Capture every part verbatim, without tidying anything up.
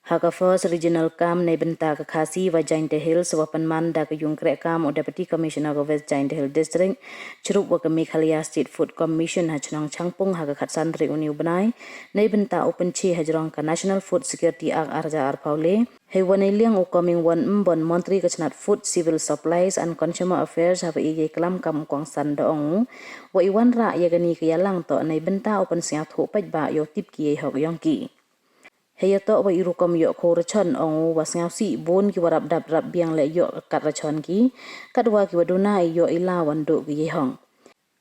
Ha ka First Regional Camp neibynta ka Khasi wa Jaintia Hills wa pynman da ka yung kreh kam u Deputy Commissioner ka West Jaintia Hills District, chirup wa ka Meghalaya State Food Commission ha chnong Changpung ha ka khatsan tarik uni u bnai, neibynta u pynche hajrong ka National Food Security Act ar hajar arphaw le, heiwa neiliang u Comingone Ymbon, Montri ka chnat Food, Civil Supplies and Consumer Affairs, hawa e yei klam kam u kongsan, da ong u wa i wanrah ya kani ka yalang toh neibynta u pynsñiawthooh paidbah yow tip ki yei hok yong ki. Heiyatoh wa i rukom yoh khoo rachon, ong u wa sñiawsih boon ki wa rap dap rap biang leh yoh ka kat rachon ki, katwa ki wa duna i yoh i la wan duh ki yei hok.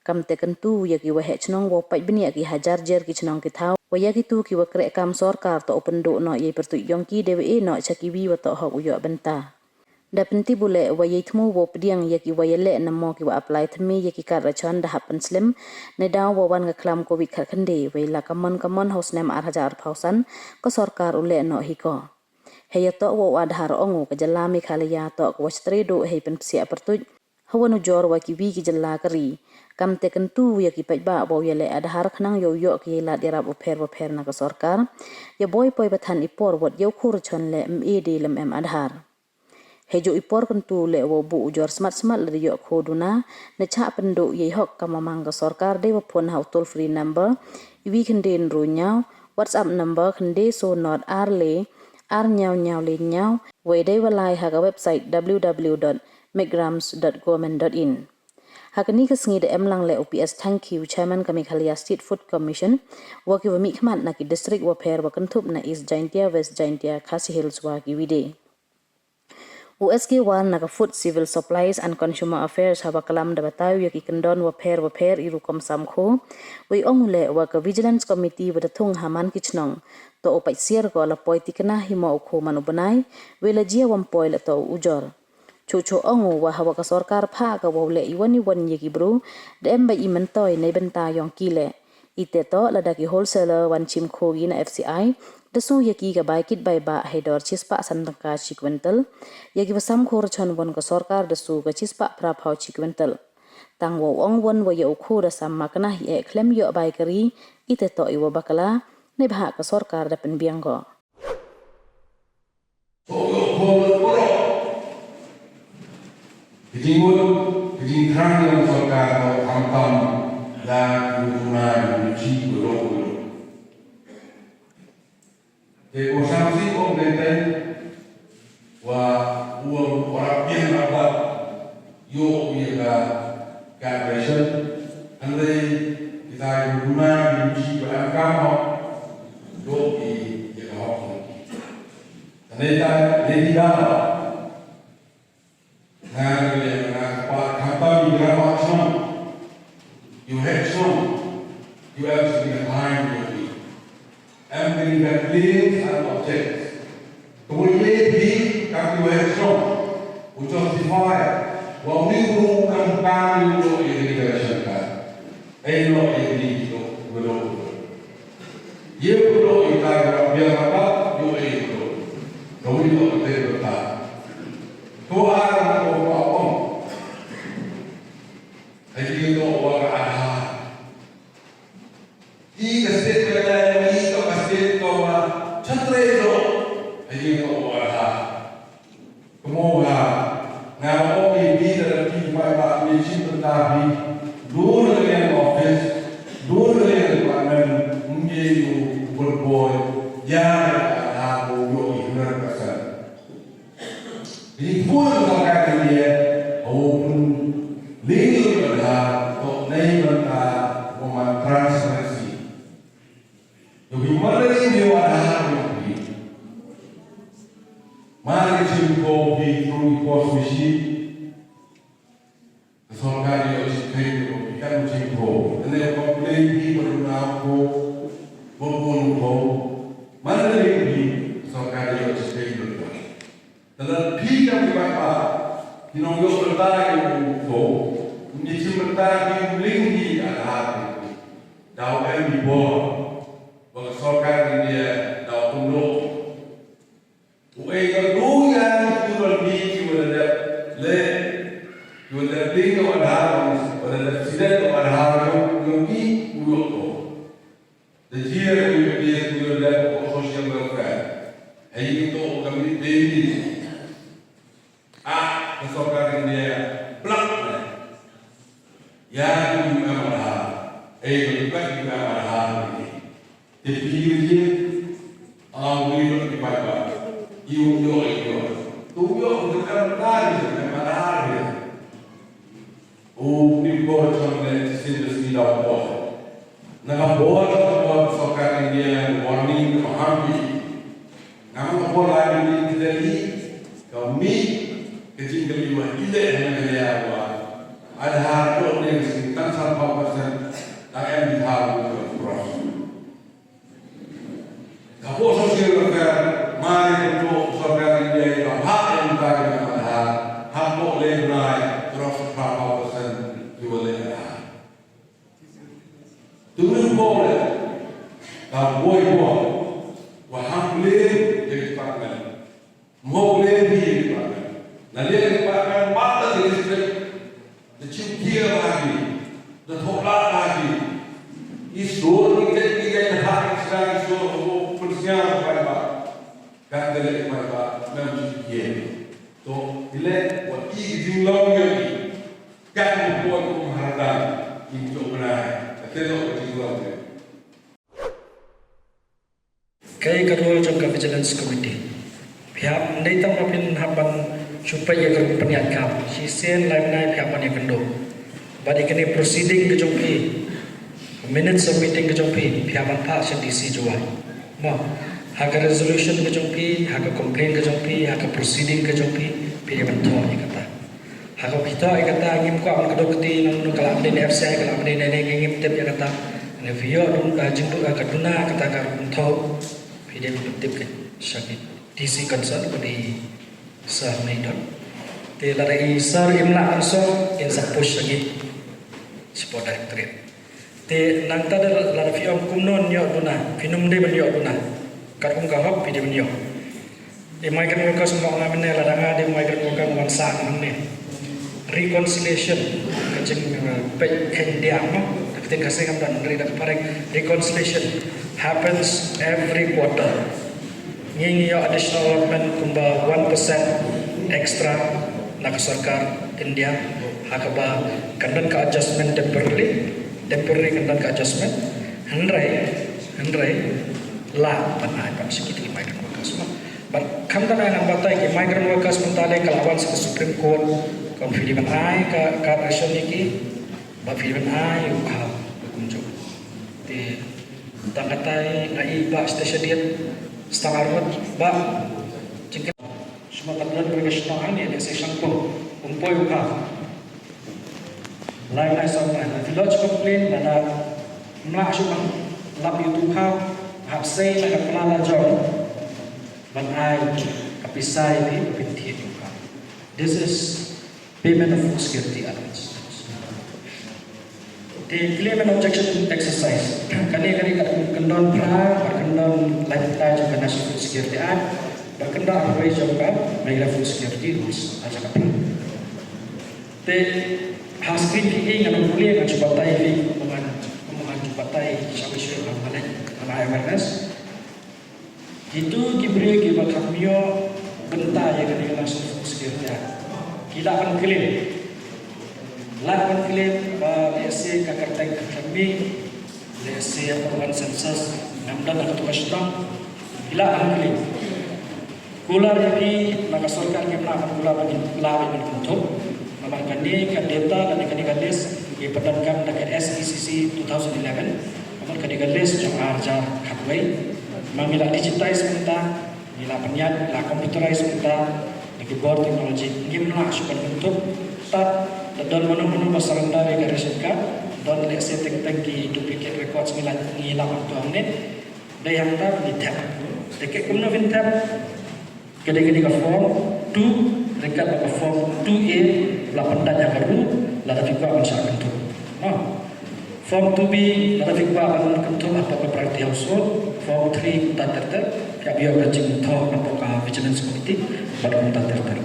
Kamte kyntu ya ki waheh chnong wow pait bniah ki hajar jer ki chnong ki thaw, wa ya kitu ki wa kreh kam sorkar toh u pynduh noh yei pyrtuit yong ki, deiwa e noh cha kiwi wa toh hok u yoh bynta. Da pyntip u leh wa yei thmu wow pdiang ya ki wa yaleh namo ki wa apply thymme ya ki kat rachon da hap pynslem, neidaw wa wan ka khlam Covid khatkhyndai, wei la kamon kamon ha u snem ar hajar arphaw san, ka sorkar u leh noh hi ko. Heiyatoh wa u Aadhaar, ong u ka jylla Meghalaya toh ka wa chatre duh hei pynpsiah pyrtuit hawa nujor wa kiwi ki jylla ka ri. Kamte kyntu ya ki paidbah wow yaleh Aadhaar khnang yow yoh ki yei lad yarap wapher wapher na ka sorkar. Ya boi poi wa than i por wot yow khoo rachon leh ym e de lym em Aadhaar. Heijooh i por kyntu leh wow buh u jor smat smat lada yoh khoo duna, ne chah pynduh yei hok kam wa mang ka sorkar, deiwa phone ha u toll free number iwi khyndai ynru ynñiaw, WhatsApp number khyndai soo not ar le ar ynñiaw ynñiaw le ynñiaw, wei deiwa lai ha ka website w w w dot migrants dot government dot in. Ha kani ka sngi da em lang leh u P S Thangkhiew, Chairman ka Meghalaya State Food Commission, wa ki wa mihkhmat na ki district wapher wa kynthup na East Jaintia, West Jaintia, Khasi Hills wa kiwi de. U S K War na ka Food, Civil Supplies and Consumer Affairs hawa klam da batai u ya ki kyndon wapher wapher i rukom sam khoo. Wei ong u leh wa ka Vigilance Committee wa da thung ha man ki chnong toh u pait siar ko la poi tikna hi mo u khoo man u bnai, wei la jia wam poi leh toh u ujor. Chuh chuh ong u wa hawa ka sorkar phah ka wow leh iwon iwon ya ki bru, da em bait i myntoi neibynta yong ki leh. Ite toh lada ki wholesaler wan chim khoo ki na F C I, da su ya ki ka bai kit bai bah hei dor chispah san tyngka chi quintal. Ya ki wa sam khoo rachon won ka sorkar da su ka chispah phraphaw chi quintal. Tang wow ong won wa ya u khoo da sam makna hi eh khlem yoh bai kari, ite toh i wa bakla, neibhah ka sorkar da pynbiang ko. Ki jingmut, ki jingthrang yong sorkar toh khamtam ya ki duna ki chi ko dok ko. Te ko sam si ko ngentai wa u wa rap biang rap dap yoh u ya ka, ka ration. Hynrei kita ki duna ki chi ko em kam hok, yoh ki ya ka hok. Hynrei ta, hynrei ta Nga ka liang nga ka pa khamtam i gram wa chnong, i waheh chnong, i wa em sa ka thaiñ i wa ki. Em ka ni ka claims and objects. Ka wa ye phi kam i waheh chnong u justify wa u ni u ru kam kam i u ru i ni ka shaka. Ei no ei ni ki to, wado. Ye wado i ta ka biang apa, yo ei wado. Ka wi no te wado ta. To a ko pa ong. Ei ki to wa ka Aadhaar. I ka state ka lai, i to ka state ko wa chatre do. Ei ki to wa Aadhaar. Kamo nga, nga ong i phi da phi pai ba mi chim pynta phi, dur ka liang office, dur ka liang department, ngi u bor boy, ya ha ko yo i hundred percent. Ni pun ka ka ni ye, o pun ling yu ka da, to nei ban ka, ko ma transparency. Yow phi manda ni yow Aadhaar yow phi. Manda chim ko phi through pos machine. Ka sorkar yow chim ko phi kan chim ko. Tane complain phi ba na ko. Bo ko ko. Manda ni phi sorkar yow chim ko. Tæ lada phi kam ki paidbah, ki nongyoh bynta ki u ko, ni chim bynta ki u link ki Aadhaar ki. Daw em ki bor, wa ka sorkar India daw pynlong. U ei ka du ya ki tu don ki ki wa da dep le, ki wa da dep link ki Aadhaar, wa da dep sidet ki Aadhaar, yow ki u yoh ko. Da jia ki wa da dep ko social welfare. Hei Te pi yu ye, a wi ro ki pai ba. Yu yo yo. Tu yo de kan tari de kan tari. U ni bor chong le sin de si da bor. Na ka bor chong bor sorkar India warning ka hambi. Nga ka bor la ni ki Delhi ka mi ka jingkylli wa ile na ka ya wa. Aadhaar to ne si tan sa phaw percent. Ta em di ha ko cross. Ka po social welfare, mari ko sorkar India ka hak em ka ka Aadhaar, hak ko le nai, cross phaw percent ki wa le Aadhaar. Tu ni ko le, ka boi ko, wa hak le department. Mo le ni department. Na le department ba ta district. Da chim kia ba ki, da thola ba ki. I sur ki tek ki tek da hak extra i sur ko pulsia ba ba. Ka de le ba ba, mem chim kia. To, ile, wa i ki jinglau ya ki. Ka ko ko hardan, i jok na, ka te lo ka jinglau ya. Kei ka role jong ka Vigilance Committee. Phi hap ndei tang ma phin hap ban chupai ya ka rukom pynïaid kam. Shisien lai bnai phi hap ban ïakynduh. Bad ya kane proceeding ka jong phi, minutes of meeting ka jong phi, phi hap ban phah sha D C Jowai. Mo, ha ka resolution ka jong phi, ha ka complaint ka jong phi, ha ka proceeding ka jong phi, phi hap ban thoh ya kata. Ha ka phi thoh ya kata, ngim kwah ban kdew kti nangno, ka la ym dei na F C I, ka la ym dei na ne, ngim tip ya kata. Ne phi ïoh duna, jingduna, ka duna kata ka rukom thoh. Phi dei ban tip ka sha ki D C concern, ka dei sir Neidon. Te lada i sir im lah answer, in sa push lagi. Support directorate. Te nangta da lada phi ong kumno ïoh duna, phi nym dei ban ïoh duna. Katkum ka hok phi dei ban ïoh. I migrant workers mo nga mynne, lada nga dei migrant worker, wan sa nga mynne. Reconciliation, ka jing, uh, peit kheiñ diang mo. Ka ktien Khasi ngam don, ri da ka phareng. Reconciliation happens every quarter. Ngi ngi ïoh additional allotment kumba one percent extra na ka sorkar India. Ha kaba kan don ka adjustment temporarily, temporary kan don ka adjustment. Hynrei, hynrei, lah ban ai pat sha ki migrant workers mo. Bad khamtam nga nang batai ki migrant workers mynta le ka la wan sha ka Supreme Court, kam phi dei ban ai ka, ka ration ya ki, bad phi dei ban ai u kha, u kumjuh. Te, tang katai nga i Bah Stacia Diet, Stang Arwat, Bah, jingkyrmen. Sma ka plan ka shnong hangne, lehse shangpung, um poi u kha. Lai lai song lai, la village complain, lada ym lah shu ban lap ïa utu u kha, hap sei na ka pla la jong ban ai ka pisa ïa phi, phi thied u kha. This is payment of food security allowance. Te claim and objection exercise. Kane kane ka kyndon phra, ka kyndon lai tai jong ka National Food Security Act, ka kyndon arwei jong ka Meghalaya Food Security Rules, a jaka phra. Te ha screen ki i ngan ong pule ngan shu batai phi, ngan, ngan shu batai shawi shawi ngan malai, ngan ai awareness. Kitu ki briew kiba kham ïoh bynta ïa kane ka National Food Security Act, ki lah ban claim. Lah ban claim ba lehse ka kyrteng ka khlem mih, lehse ka wan census ngam don ha katu ka shnong, ki lah ban claim. Kular ïa phi na ka sorkar, kim lah ban kular ba kin, lah ban kynthup. Namar kane ka data lane kane ka list ki pyndonkam da ka S E C C two thousand eleven. Namar kane ka list jong ar hajar khatwei. Namar ngi la digitize mynta, ngi la pynïaid, la computerize mynta da ki bor technology, ngim lah shuh ban kynthup. Tad da don mano mano ba surrender ïa ka ration card, don lehse teng teng ki duplicate records, ngi la, ngi la pyntuh hangne. Dei hangta ngi thep. Te ke kumno phin thep? Ka dei, ka dei ka form two, ryngkat bad ka form two A, la pyndait ha ka ruh, lada phi kwah ban shah kynthup. Ha. Form two B, lada phi kwah ban kynthup hapoh ka priority household, form three kumta ter ter, phi hap ïoh ka jingthoh hapoh ka Vigilance Committee, bad kumta ter ter.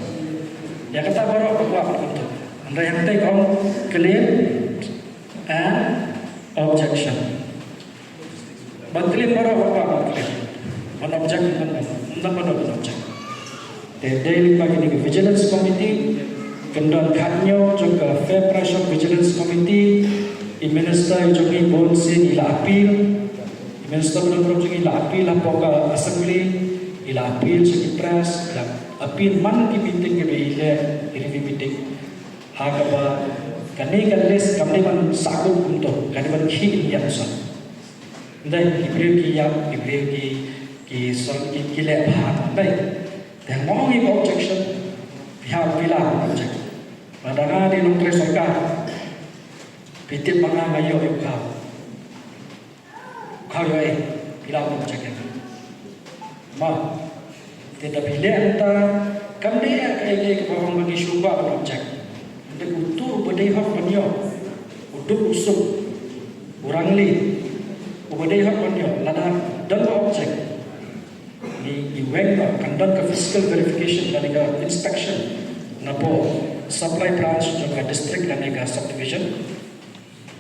Ïa kata baroh phi kwah ban kynthup. Hynrei hangta ka ong claim and objection. Ban claim baroh, baroh ban claim. Ban object, ban, ban, ban, ban, ban object. Te dei lyngba kini ki Vigilance Committee, kyndon khatñiew jong ka Fair Price Shop Vigilance Committee, i minister jong ngi bun sien i la appeal, i Minister Padam Warom jong ngi la appeal hapoh ka assembly, i la appeal cha ki press, i la appeal man ki meeting kiba i leh, ki review meeting. Ha kaba kani ka list kam dei ban sahkut kumto, kam dei ban khih i ïap son. Dei, ki briew ki ïap, ki briew ki, ki son, ki, ki leh bha, dei. Te mo ngi objection, phi hap phi la object. Lada nga dei nongtrei sorkar, phi tip ba nga nga ïoh ïa u khaw. U khaw ïoh ei, phi la object ïa nga. Ma, te da phi leh mynta, kam dei ka ei ka ba ong ba ngi shu kwah ban object. Te utu uba dei hok ban ïoh, u duk u suk, u rangli, uba dei hok ban ïoh, lada don ba object. Ngi, ngi weng ba, kan don ka physical verification lane ka inspection napoh supply branch jong ka district lane ka subdivision.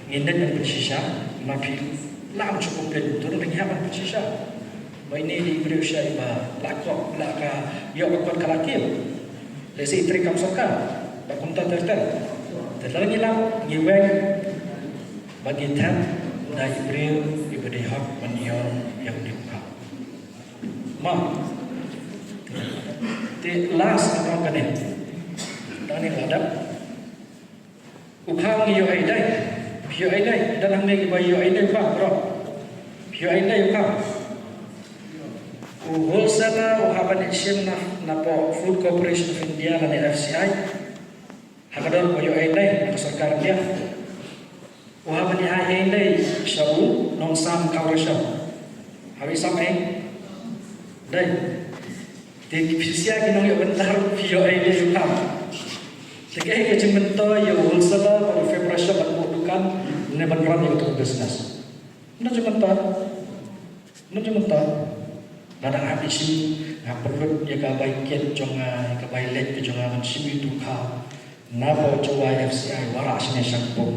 Ngi ngeit ban pynshisha, ma phi lam chukup pyntur, ngi hap ban pynshisha. Ba ini dei i briew sha iba la kop, la ka ïoh ka kot ka la kiew. Lehse i trei kam sorkar, ba kumta ter ter. Te lada ngi lam, ngi weng ba ngi thep da i briew iba dei hok ban ïoh ïa u dei u khaw. Ma. Te last na kane. Tang ni la dap. U khaw ngi ïoh ei dei. Phi ïoh ei dei. Da nang ne ki ba ïoh ei dei u khaw, bro. Phi ïoh ei dei u khaw. U wholesaler u hap ban ïashim na, napoh Food Corporation of India lane F C I. Ha ka dor ba ïoh ei dei na ka sorkar India. U hap ban ïahai ei dei sha u nongsam khaw ration. Hap i sam ei dei. Te ki pynsia ki nongïoh bynta, phi ïoh ei dei u khaw. Te kaei ka jingmyntoi ïa u wholesaler bad u fair pressure ban buh dukan ne ban run ïa ka business? Ym don jingmyntoi. Ym don jingmyntoi. Lada nga hap i shim, nga pynlut ïa ka bai kit jong nga, ïa ka bai leit ka jong nga ban shim ïa u khaw. Napoh Jowai F C I Warrah Shnong Shangpung.